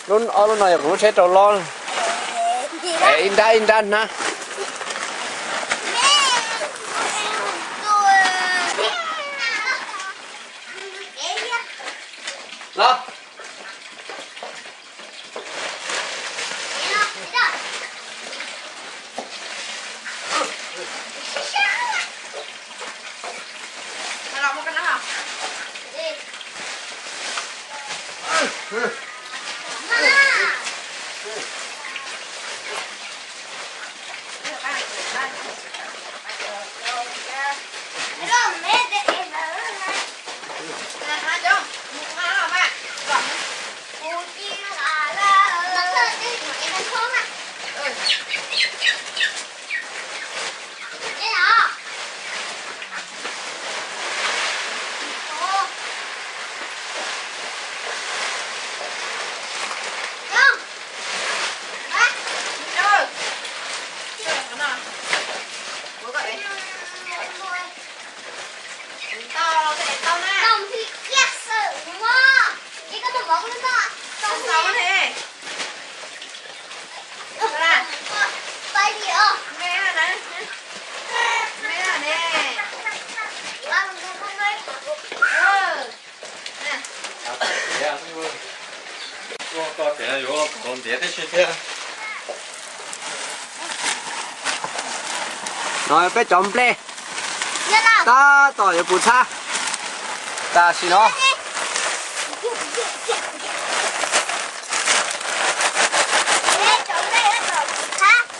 Lub, ob lub no yog kuv lub tsheb rau loj. Ib nrab ib nrab hnab. Los. No peb cov nplej tab tom yuav puv txhab. Tam sim no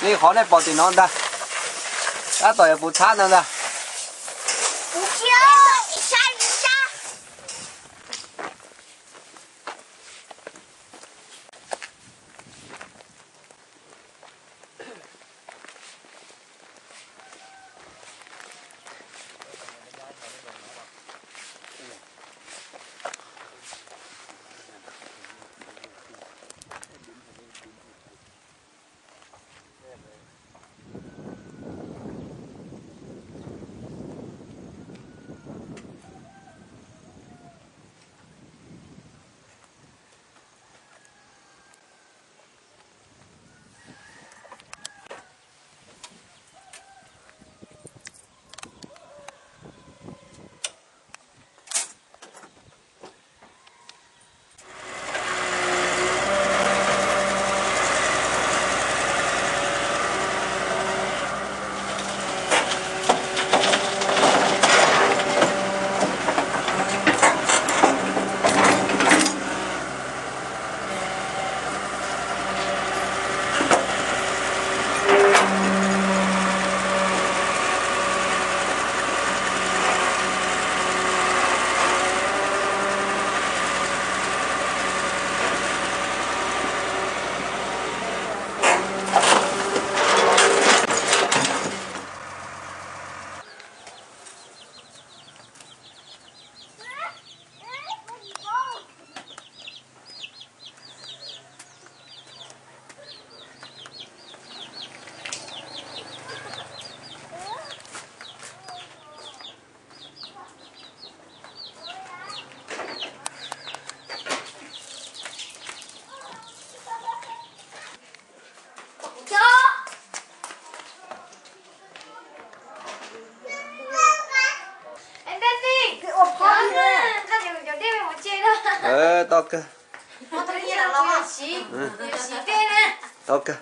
nej qhov nej pom tim no ntag, tab tom yuav puv txhab no ntag. Tau kawg. Tau kawg.